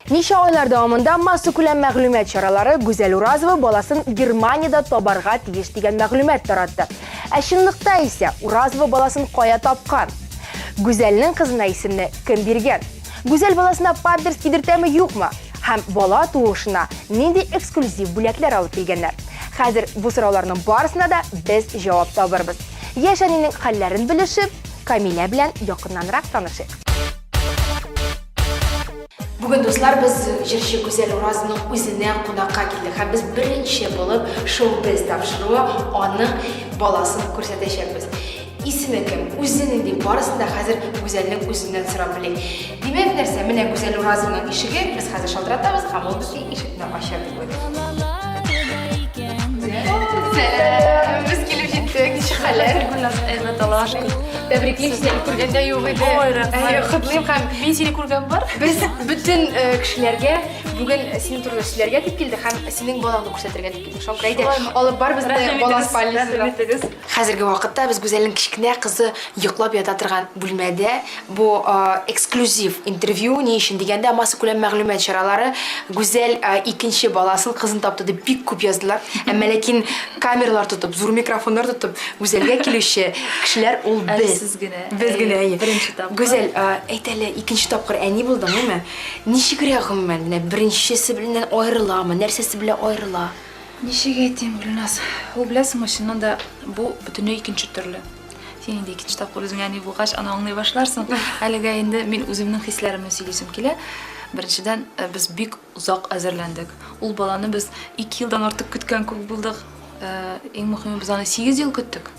Ничә айлар дәвамында массакүләм мәгълүмат чаралары Гүзәл Уразова баласын Германиядә табарга тиеш дигән мәгълүмат таратты. Ә чынлыкта исә Уразова баласын кая тапкан? Гүзәлнең кызына исемне кем биргән? Гүзәл баласына памперс кидертәме, юкмы? Һәм бала туышына нинди эксклюзив бүләкләр алып килгәннәр? Хәзер бу сорауларның барысына да без җавап табырбыз. Яшь әнинең хәлләрен белешеп, Камилә белән якыннанрак танышыйк. Бүген, дуслар, без җырчы Гүзәл Уразованың үзенә кунакка килдек һәм без беренче булып шоу-без тапшыруы аның баласын күрсәтәчәкбез. Исеме кем, үзе нинди, барысын да хәзер Гүзәлнең үзеннән сорап белик. Димәк, нәрсә, менә Гүзәл Уразованың ишеге, без хәзер шалтыратабыз һәм ул безгә ишекне ачар дип уйлыйм. Сәлам, без килеп җиттек. Ничек хәлләр? Әйбәт, Аллага шөкер. Тәбриклим, сине күргәндә юк иде. Ой, рәхмәт. Котлыйм һәм Мин сине күргән бар. Без бөтен кешеләргә бүген синең турында сөйләргә дип килдек һәм синең балаңны күрсәтергә дип килдек. Шуңа күрә әйдә, алып бар безне бала спальнясына. Хәзерге вакытта без Гүзәлнең кечкенә кызы йоклап ята торган бүлмәдә. Бу эксклюзив интервью, ни өчен дигәндә, массакүләм мәгълүмат чаралары Гүзәл икенче баласын, кызын тапты дип бик күп яздылар. Әмма ләкин камералар тотып, зур микрофоннар тотып Гүзәлгә килүче кешеләр ул Әле без. сез генә. Без генә, әйе. Беренче тапкыр. Гүзәл, әйт әле, икенче тапкыр әни булдың, әйме? Ничегрәк гомумән, менә беренчесе белән аерыламы, нәрсәсе белән аерыла? Ничек әйтим, Гөлназ? Ул беләсеңме, чыннан да бу бөтенләй икенче төрле. Син инде икенче тапкыр үзеңә әни булгач, аны аңлый башларсың. Әлегә инде мин үземнең хисләремне сөйлисем килә. Беренчедән, э, без бик озак әзерләндек. Ул баланы без 2 елдан артык көткән күк булдык. Э, иң мөһиме, без аны 8 ел көттек.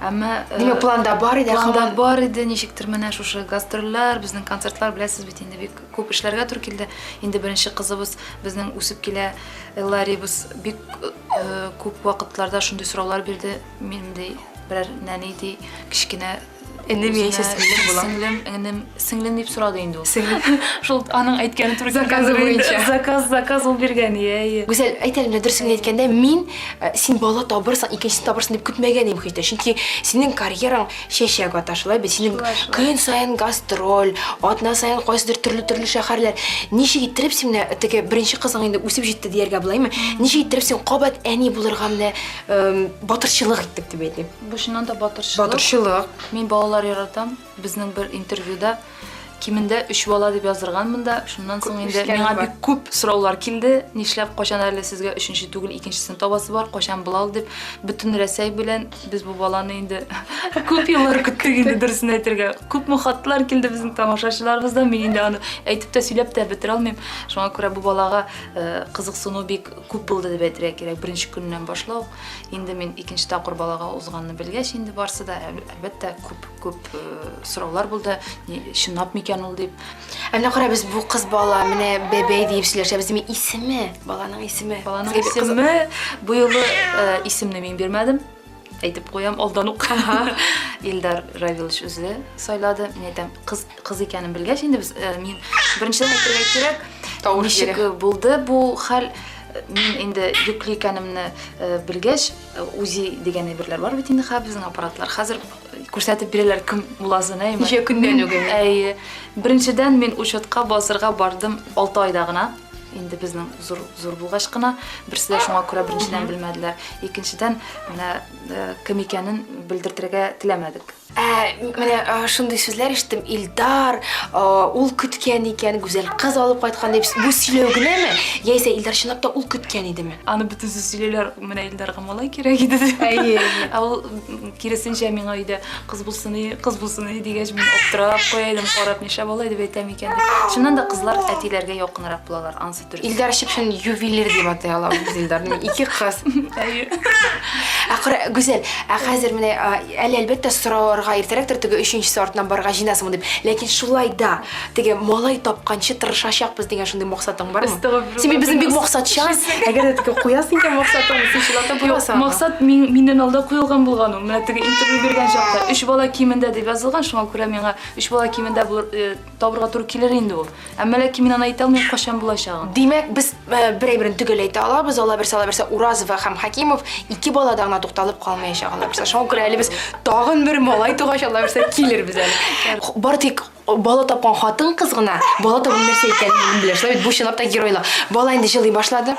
Әмма э, Димәк, планда бар иде, планда бар иде, ничектер менә шушы гастрольләр, безнең концертлар, беләсез бит инде, бик күп эшләргә туры килде. Инде беренче кызыбыз безнең үсеп килә, Элларибыз бик э, күп вакытларда шундый сораулар бирде. Мин ди, берәр нәни ди, кечкенә Энем яисә сеңлем була. Сеңлем, энем, сеңлем дип сорады инде ул. Сеңлем. Шул аның әйткәне туры килгән. Заказы буенча. Заказ, заказ ул биргән, иә, иә. Гүзәл, әйт әле, менә дөресен генә әйткәндә, мин э, син бала табырсың, икенчесен табырсың дип көтмәгән идем һич тә. Чөнки синең карьераң чәчәк ата, шулай бит? Синең көн саен гастроль, атна саен кайсыдыр төрле-төрле шәһәрләр. Ничек иттереп син менә теге беренче кызың инде үсеп җитте дияргә булаймы? Ничек иттереп син кабат әни булырга менә батырчылык иттек дип әйтим? Бу чыннан да батырчылык. Батырчылык. Мин балалар яратам. Безнең бер интервьюда кимендә өч бала дип яздырганмын да, шуннан соң инде миңа бик күп сораулар килде. Нишләп, кайчан әле сезгә өченче түгел, икенчесен табасы бар, кайчан була ул дип. Бөтен Рәсәй белән без бу баланы инде күп еллар көттек инде, дөресен әйтергә. Күпме хатлар килде безнең тамашачыларыбыздан, мин инде аны әйтеп тә, сөйләп тә бетерә алмыйм. Шуңа күрә бу балага э, кызыксыну бик күп булды дип әйтергә кирәк, беренче көннән башлап. Инде мин икенче тапкыр балага узганны белгәч, инде барсы да, әлбәттә, күп күп э, сораулар булды. Чынлап микән ул дип. Ә менә кара, без бу кыз бала, менә бәбәй диеп сөйләшәбез. Димәк, исеме, баланың исеме. Баланың исеме бу юлы э, исемне мин бирмәдем. Әйтеп куям алдан ук. Илдар Равилович үзе сайлады. Мин әйтәм, кыз кыз икәнен белгәч инде без э, мин беренчедән әйтергә кирәк, тавыш ничек булды бу хәл. Мин инде йөкле икәнемне э, белгәч, э, УЗИ дигән әйберләр бар бит инде хәзер безнең аппаратлар. Хәзер күрсәтеп бирәләр кем буласын, әйме? Ничә көннән үк инде? Әйе. Беренчедән мин учетка басырга бардым 6 айда гына. Инде безнең зур зур булгач кына, берсе дә шуңа күрә беренчедән белмәделәр. Икенчедән, менә э, кем икәнен белдертергә теләмәдек. Ә, менә шундый сүзләр ишеттем. Илдар, ул көткән икән, гүзәл кыз алып кайткан дип. Бу сөйләү генәме? Яисә Илдар чынлап та ул көткән идеме? Аны бөтенесе сөйлиләр, менә Илдарга малай кирәк иде дип. Әйе. Ә ул киресенчә миңа өйдә кыз булсын и, кыз булсын и дигәч, мин аптырап куя идем, карап, нишләп алай дип әйтәм икән дип. Чыннан да кызлар әтиләргә якынрак булалар, ансы дөрес. Илдар чып-чын ювелир дип атый алабыз без Илдарны. Ике кыз. Әйе. Ә кара, Гүзәл, ә хәзер менә Әле, әлбәттә, сорарга иртәрәктер, теге өченчесе артыннан барырга җыенасыңмы дип. Ләкин шулай да, теге малай тапканчы тырышачакбыз дигән шундый максатың бармы? Син бит безнең бик максатчан. Әгәр дә теге куясың икән максатыңны, син чынлап та куясың. Максат мин, миннән алда куелган булган ул. Менә теге интервью биргән чакта өч бала кимендә дип язылган, шуңа күрә миңа өч бала кимендә булыр, э, табырга туры килер инде ул. Әмма ләкин мин аны әйтә алмыйм, кайчан булачагын. Димәк, без э, бер әйберне төгәл әйтә алабыз, алла бирсә, алла бирсә, Уразова һәм Хәкимов ике балада гына тукталып калмаячак, алла бирсә. Шуңа күрә әле без тагын бер малай тугач, алла бирсә, килербез әле. Бары тик Бала тапкан хатын-кыз гына бала табу нәрсә икәнен белә. Шулай бит, бу чынлап та геройлык. Бала инде җылый башлады.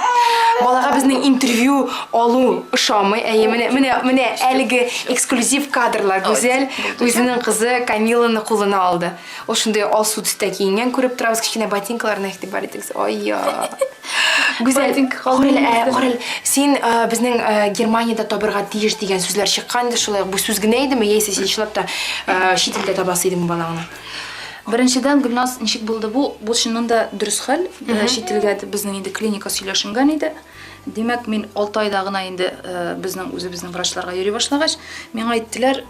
Балага безнең интервью алу ошамый. Әйе, менә менә менә әлеге эксклюзив кадрлар. Гүзәл үзенең кызы Камиланы кулына алды. Ул шундый алсу төстә киенгән, күреп торабыз, кечкенә ботинкаларына игътибар итегез. Ай-я. Гүзәл, Караль, син безнең Германиядә табырга тиеш дигән сүзләр чыккан инде шулай. Бу сүз генә идеме, яисә син чынлап та чит илдә табасы идеңме балаңны? Беренчедән, Гөлназ, ничек булды бу? Бу чыннан да дөрес хәл. Чит илгә безнең инде клиника сөйләшенгән иде. Димәк, мин 6 айда гына инде безнең үзебезнең врачларга йөри башлагач, миңа әйттеләр,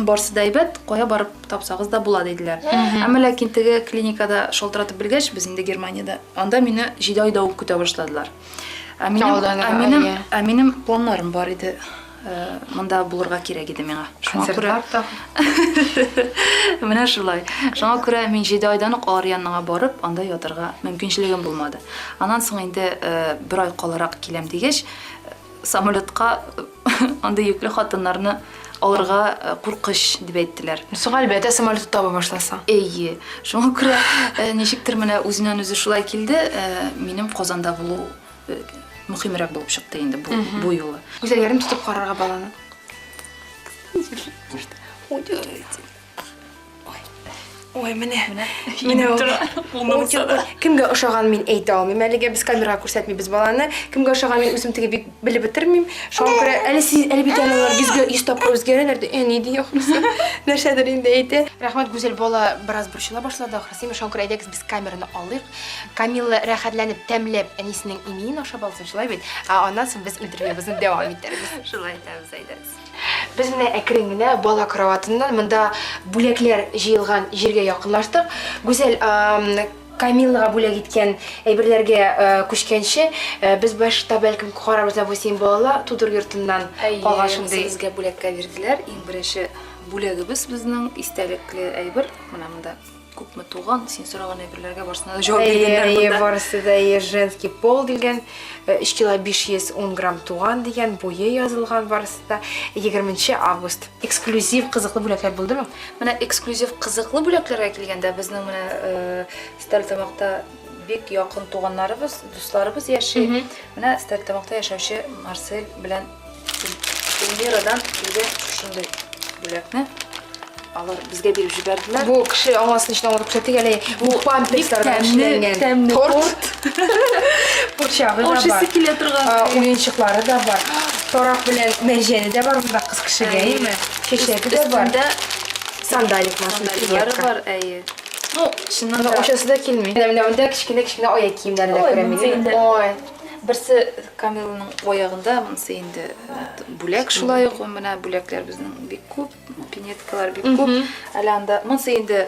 барсы да әйбәт, кая барып тапсагыз да була диделәр. Әмма ләкин теге клиникада шалтыратып белгәч, без инде Германиядә, анда мине 7 айда ук көтә башладылар. Ә минем, ә минем, ә минем планнарым бар иде. Э, монда булырга кирәк иде миңа. Шуңа күрә Менә шулай. Шуңа күрә мин 7 айдан ук алар янына барып, анда ятарга мөмкинчелегем булмады. Аннан соң инде э, бер ай каларак киләм дигәч, Самолетка андый йөкле хатыннарны алырга э, куркыч дип әйттеләр. Соң әлбәттә самолетта таба башласаң. Әйе. Шуңа күрә э, ничектер менә үзеннән үзе шулай килде. Э, минем Казанда булу мөһимрәк булып чыкты инде бу, бу юлы. Күзәләрен тотып карарга баланы. Ой, менә. Менә ул. Кемгә ошаган мин әйтә алмыйм. Әлегә без камерага күрсәтмибез баланы. Кемгә ошаган мин үзем теге бик белеп бетермим. Шуңа күрә әле сез әле бит әле алар йөзгә йөз тапкыр үзгәрәләр ди. Әни ди ахрысы. Нәрсәдер инде әйтә. Рәхмәт, Гүзәл, бала бераз борчыла башлады ахрысы. Шуңа күрә әйдәгез без камераны алыйк. Камилла рәхәтләнеп, тәмләп әнисенең имиен ашап алсын, шулай бит? Ә аннан соң без интервьюбызны дәвам итәрбез. Шулай итәбез, әйдәгез. Без менә әкрен генә бала кроватыннан монда бүләкләр җыелган җиргә якынлаштык. Гүзәл, Камиллага бүләк иткән әйберләргә күчкәнче, без башта бәлкем карарбыз, бу синең балалар тудыру йортыннан калган шундый. Әйе, безгә бүләккә бирделәр. Иң беренче бүләгебез безнең истәлекле әйбер. Менә монда күпме туган, син сораган әйберләргә барысына да җавап биргәннәр монда. Әйе, барысы да әйе, женский пол дигән, 3 кило 510 грамм туган дигән, буе язылган барысы да. 20 август. Эксклюзив кызыклы бүләкләр булдымы? Менә эксклюзив кызыклы бүләкләргә килгәндә, безнең менә э, Стәрлетамакта бик якын туганнарыбыз, дусларыбыз яши. Менә Стәрлетамакта яшәүче Марсель белән Эльмирадан килгән шушындый бүләкне алар безгә биреп җибәрделәр. Бу кеше аңласын өчен аңлатып күрсәтик әле. Бу памперслардан эшләнгән тәмле торт. Курчагы да бар. Ашыйсы килә торган. Уенчыклары да бар. Тарак белән мәрҗәне дә бар монда кыз кешегә, әйеме? Чәчәге дә бар. Сандалик Сандаликлары бар, әйе. Ну, чыннан да. Ашасы да килми. Менә менә монда кечкенә-кечкенә аяк киемнәре дә күрәм мин. Ой. Берсе Камилның аягында, монысы инде бүләк шулай ук. Менә бүләкләр безнең бик күп, пинеткалар бик күп. Әле анда монысы инде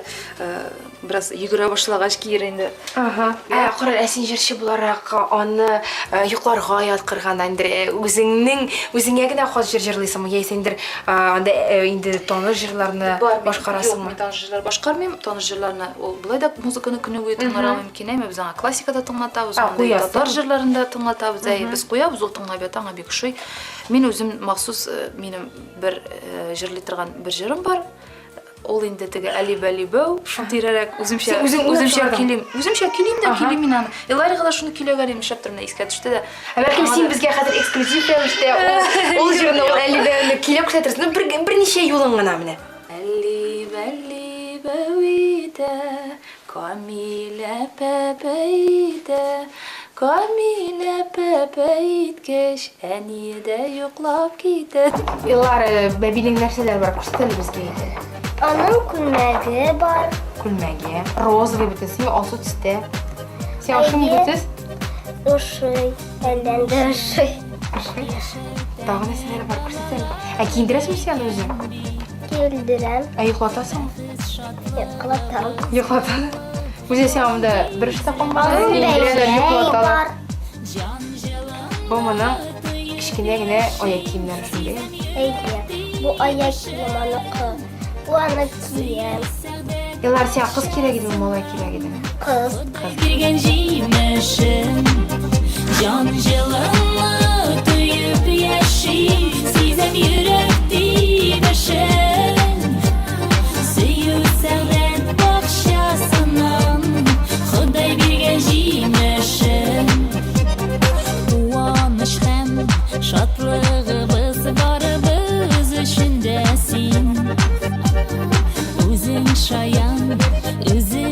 бераз йөгерә башлагач киер инде. Ага. Ә, Корал, ә син җырчы буларак аны йокларга яткырганда инде үзеңнең үзеңә генә хас җыр җырлыйсыңмы, яисә инде анда инде таныш җырларны башкарасыңмы? Юк, мин таныш җырлар башкармыйм. Таныш җырларны ул болай да музыканы көне буе тыңларга мөмкин, әмма без аңа классика да тыңлатабыз, андый татар җырларын да тыңлатабыз. Әйе, без куябыз, ул тыңлап ята, аңа бик ошый. Мин үзем махсус минем бер җырлый торган бер җырым бар. Ул инде теге әли-бәли бәү, шул тирәрәк үземчә үземчә көйлим. Үземчә көйлим дә көйлим мин аны. Элайрага да шуны көйләгән идем, нишләптер менә искә төште дә. Ә бәлкем син безгә хәзер эксклюзив рәвештә ул җырны, ул әли-бәүне көйләп күрсәтерсең. Ну, бер берничә юлын гына менә. Әлли-бәлли бәү итә, Камилә пәпәй итә. Камилә пәпәй иткәч, әние дә йоклап китә. Илар, бәбинең нәрсәләре бар? Күрсәт әле безгә инде. Аның күлмәге бар. Күлмәге. Розовый бөтен, син алсу төстә. Син ошыймы бу төс? Ошый. Әлдән дә ошый. Ошый? Тагы нәрсәләре бар? Күрсәт әле. Ә киендерәсеңме син аны үзең? Киендерәм. Ә йоклатасыңмы? Йоклатам. Йоклатам. Үзе сиңа монда бер эш тә калмады. Аның бәйләме бар. Бу моның кечкенә генә аяк киемнәре шундый. Әйе, бу аяк кием аныкы. Бу аны кием. Илар, сиңа кыз кирәк идеме, малай кирәк идеме? Кыз. Биргән җимешен, җан җылымны тоеп яшим, сизәм йөрәк тибешен. Сөю сәгъдәт бакча. шаян. Үзе.